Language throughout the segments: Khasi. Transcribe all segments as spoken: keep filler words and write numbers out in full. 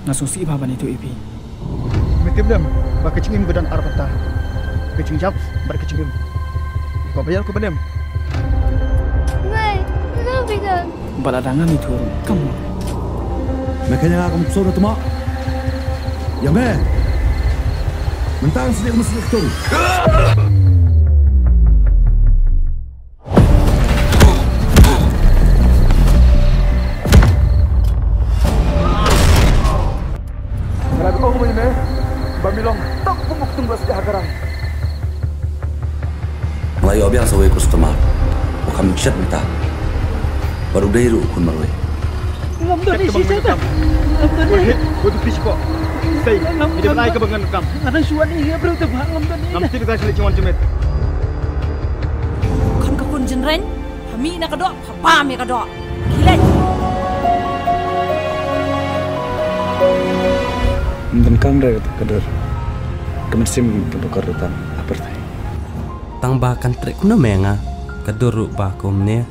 Nga sngewsih bha ban ïathuh ïa phi. Me tip lem ba ka jingim ka don ar bynta. Ka jingjop bad ka jingim. Ko ba ïa ko ba lem. Ngai, ngai bidan. Ba la dang ngam ïathuh ruh kam. Me kane nga kam sura tuma. Ïa me. Mentang sini mesti tung. Nga la ong mynne ba mi long tang pumuk tung bas ha ka rai. Nga la ïoh biang sa wei customer. Ba kham shet mynta. Ba ruh dei ruh u khun marwei. Ngam don isi shet. Ngam don isi. Ko tu pis ko. Sei. Ngam don isi. Ka ba ngan kam. Ngam don isi. Ngam don isi. Ngam don isi. Kan ka khun jinreng. Hami na ka doh. Pam ïa ka doh. Khie leit. Ym donkam re ka dur. Ka mynsiem ka donkam rutan ha pyrthei. Tang ba kan treh kumno me nga ka dur ruh ba kumne.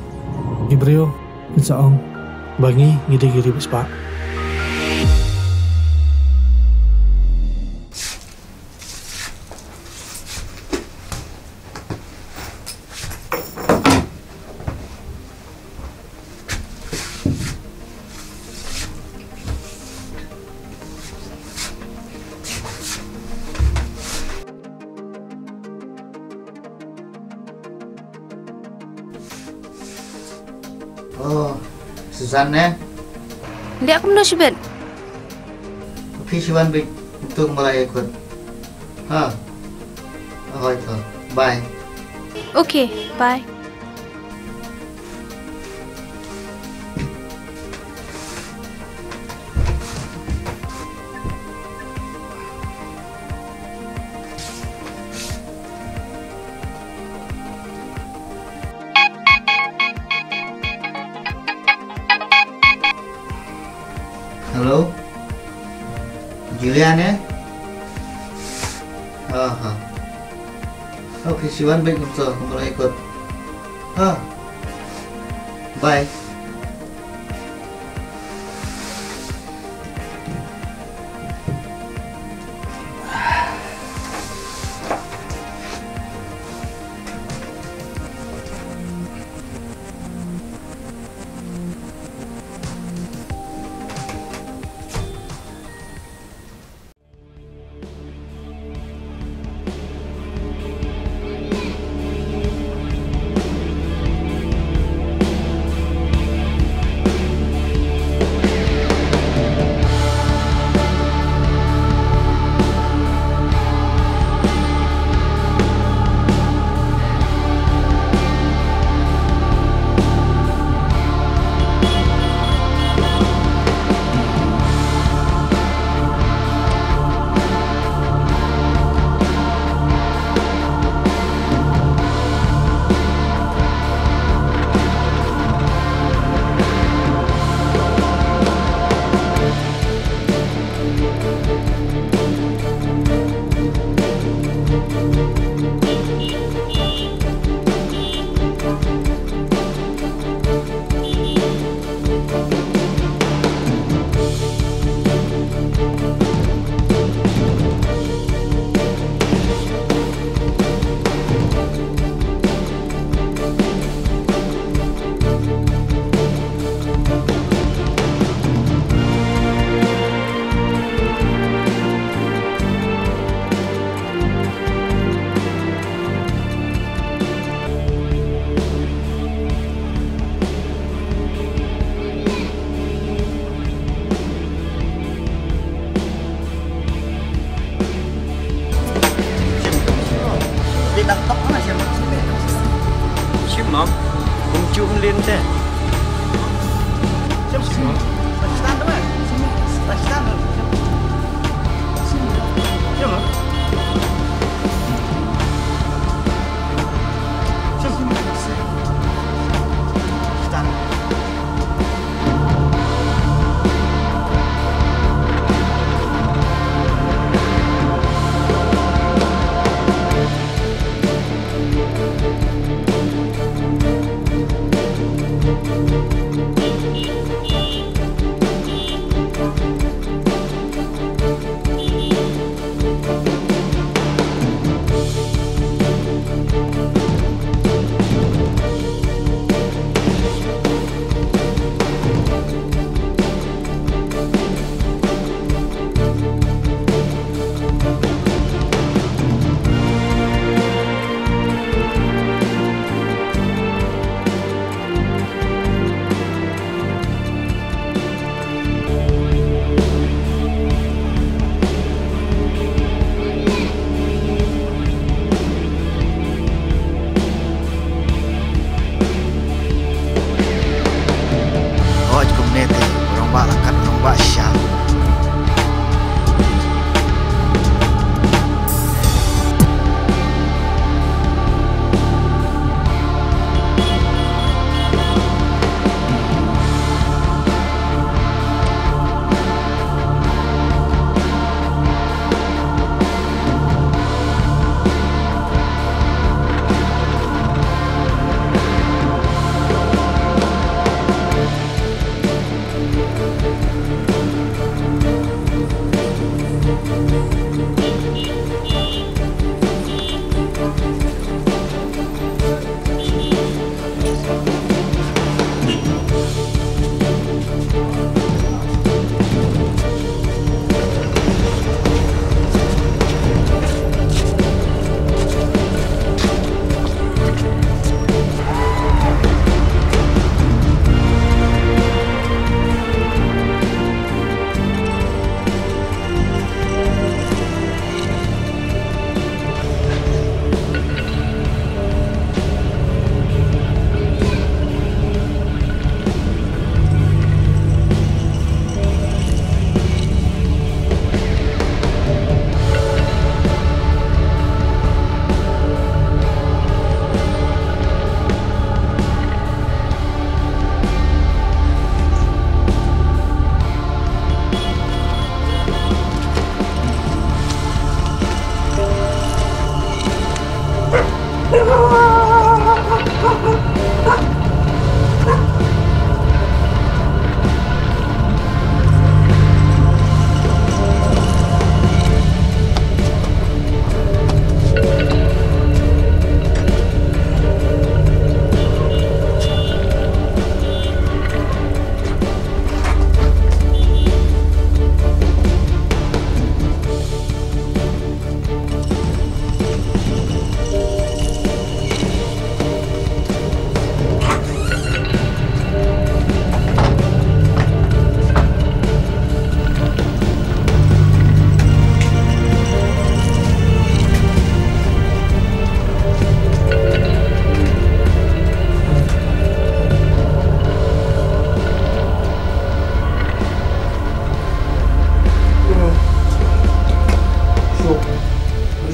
Ki briew kin sa ong ba ngi ngi dei ki riewspah. Oh, Susan ne? Liak kumno shibit? Phi shi wan bit tu mara ikut. Ha. Hoi to. Bye. Okay, bye. Hello? Julian, eh? Ha, ha. Okay, siwan bad kumto, kumto ikut. Ha. Bye. Shim ma, um ju um lin te. Shim ma. Shim ma. Ba la kat nang ba sha.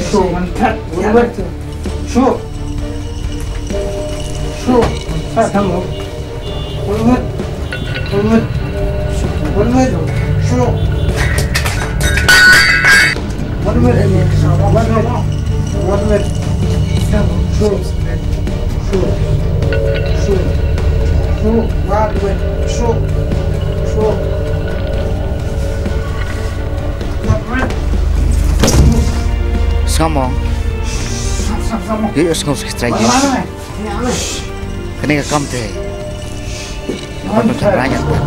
Shu. Shu. Shu. Shu. Shu. Shu. One minute. One minute. One minute. Shu. One minute. One minute. One minute. Shu. Shu. Shu. Shu. One minute. Shu. Shu. One minute. Sngap mo. Sngap, sngap, sngap mo. Ïoh, ïoh, sngap, sngap, strike, ïoh. Kane ka kam te. Ka kam te.